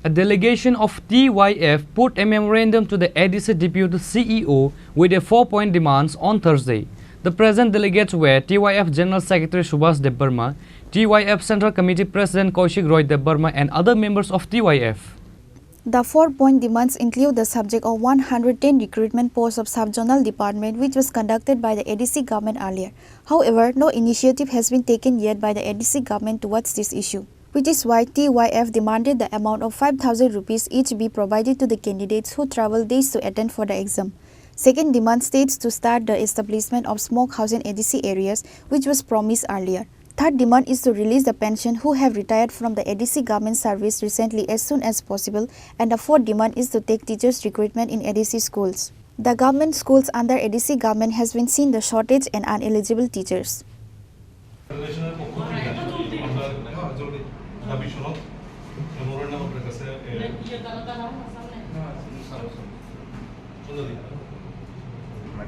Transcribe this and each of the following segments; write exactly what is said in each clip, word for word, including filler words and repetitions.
A delegation of T Y F put a memorandum to the A D C Deputy C E O with a four-point demands on Thursday. The present delegates were T Y F General Secretary Subhas Debbarma, T Y F Central Committee President Kaushik Roy Debbarma, and other members of T Y F. The four-point demands include the subject of one hundred ten recruitment posts of sub-zonal department, which was conducted by the A D C government earlier. However, no initiative has been taken yet by the A D C government towards this issue, which is why T Y F demanded the amount of five thousand rupees each be provided to the candidates who travel days to attend for the exam. Second demand states to start the establishment of smoke house in A D C areas, which was promised earlier. Third demand is to release the pension who have retired from the A D C government service recently as soon as possible, and the fourth demand is to take teachers' recruitment in A D C schools. The government schools under A D C government has been seen the shortage and uneligible teachers. ফেডারেশনের পক্ষ থেকে আমরা দাবি সনদ মেমোরেন্ডাম আপনার কাছে, এ,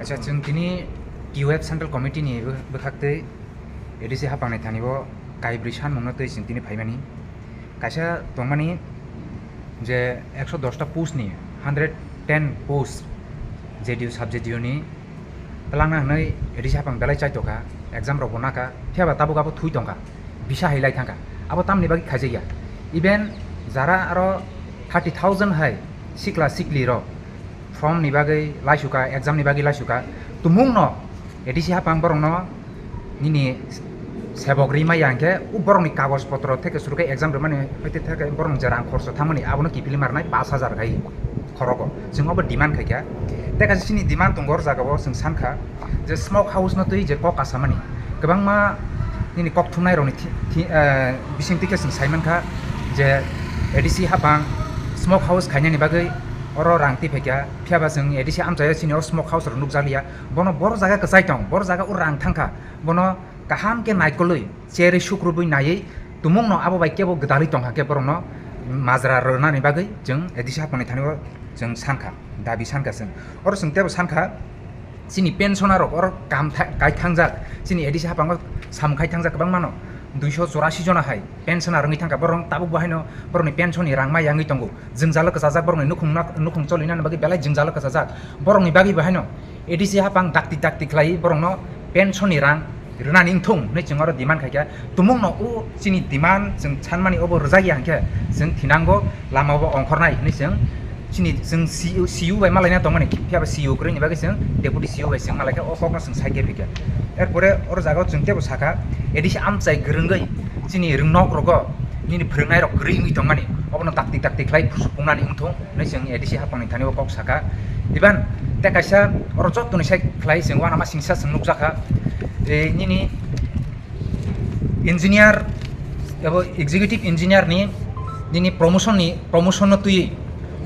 Acha, chwng tini T Y F Central Committee ni bwkhak twi A D C haphang ni thani o kaibrwi sanmung no twi chwng tini phaimani. Kaisa tongmani je ekso dos ta post ni hundred ten post J D U sub J D U ni twlangna hwnwi A D C haphang belai chaitokha, exam rok bo nakha, phiya ba tabuk abo thwi tongkha, bisa hai lai thangkha. Abo tamni bagwi khaijakya? Even jara aro thirty thousand hai sikla sikli rok form ni bagwi laisukha, exam ni bagwi laisukha, tumung no A D C haphang borok no nini sebok ri maya hwnkhe, o borokni kagoj potro theke suru khe exam rwmani hwite theke borokni je rang khoroksa thangmani abono kiphilwi ma rwnai pash hajar khai khorogo. Chwng obo demand khaikha. Tei kaisa chini demand tongo, o jagao chwng sankha je smoke house no twi je kok kasamani kwbangma nini kok thumnai rokni thi-, thi-, eh, bisingtwi khe chwng saimankha je A D C haphang smoke house khainani bagwi oro rang twi phaikha. Phiya ba chwng A D C amchaio chini o smoke house rok nukjakliya. Bono boro jaga kwchai tong, boro jaga o rang thangkha. Bono kaham khe naikolwi, cherwi sukrubwi naiwi tumungno abo bai kebo gwdalwi tongkha khe borokno majra rwnani bagwi chwng A D C haphangni thani o chwng sankha, dabi sankha chwng. Oro chwng teibo sankha, chini pensioner rok oro kam tha-, kai thangjak, chini A D C haphango samung khai thangjak kwbangmano, duiso chorasi jona hai pensioner wngwi thangkha, borok tabuk bo haino borokni pension ni rang maya wngwi tongo. Jwngjalo kwchajak borokni nukhung, nukhung cholinani bagwi belai jwngjalo kwchajak. Borokni bagwi bo haino A D C haphang dakti dakti khlaiwi borokno pension ni rang rwnani wngthung hwnwi chwng oro demand khaikha. Tumungno o chini demand chwng sanmani obo rwjakya hwnkhe chwng thinango, lama bo ongkhornai hwnwi chwng chini chwng C E O, C E O bai malaina tongmani, phiya ba C E O kwrwini bagwi chwng deputy C E O bai chwng malaikha, o kokno chwng saikhe phikha. Erpore oro jagao chwng teibo sakha, A D C amchai kwrwngwi chini rwngnok rogo nini phwrwngnairok kwrwi wngwi tongmani, obono dakti dakti khlai supungnani wngthung hwnwi chwng A D C haphangni thani o kok sakha. Iban tei kaisa oro jottoni side khlai chwng uanama singsa chwng nukjakha, e, nini engineer abo executive engineer ni nini promotion ni, promotion no twi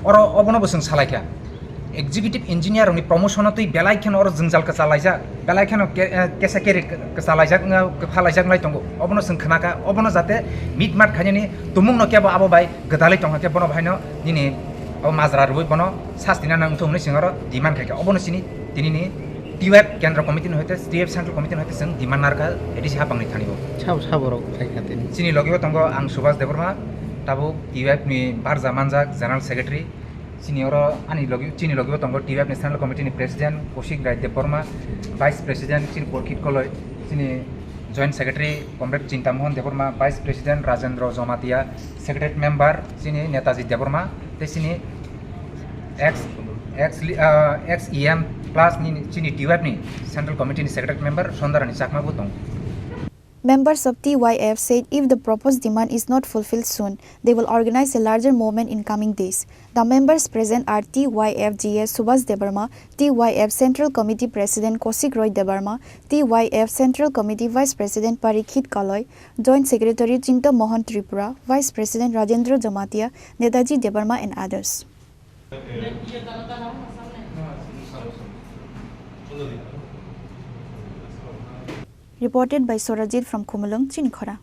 oro obono bo chwng salaikha. Executive engineer rokni promotion no twi belai kheno oro jwngjal kwchalaijak, belai kheno ke-, eh, kesa keri kwchalaijak, wngya, kwphalaijak wngwi tongo. Obono chwng khnakha, obono jate mitmat khainani tumungno kebo abo bai gwdalwi tongkha khe bono bahaino nini o majra rwui bono sasti nana wngthung hwnwi chwng oro demand khaikha. Obono chini tinini T Y F Kendra Committee ni hoite, T Y F Central Committee ni hoite chwng demand narwkha A D C haphangni thani bo. Sabo, sabo rok khaikha tini. Chini logi o tongo ang Subhas Debbarma, tabuk T Y F ni barja manjak General Secretary. Chini oro ani logi, chini logi o tongo T Y F ni Central Committee ni President Kaushik Rai Debbarma, Vice President chini Porkhit Koloi, chini Joint Secretary Comrade Chinta Mohan Debbarma, Vice President Rajendra Jamatia, Secretary Member chini Netaji Debbarma, tei chini ex, ex, ah, ex E M plus ni chini T Y F ni Central Committee ni Secretary Member Sondarani Chakma bo tongo. Members of T Y F said if the proposed demand is not fulfilled soon, they will organize a larger movement in coming days. The members present are T Y F G S Subhas Debbarma, T Y F Central Committee President Kaushik Roy Debbarma, T Y F Central Committee Vice President Parikshit Kaloi, Joint Secretary Chinta Mohan Tripura, Vice President Rajendra Jamatia, Netaji Debbarma and others. Reported by Sorajit from Khumulwng, Chinikhora.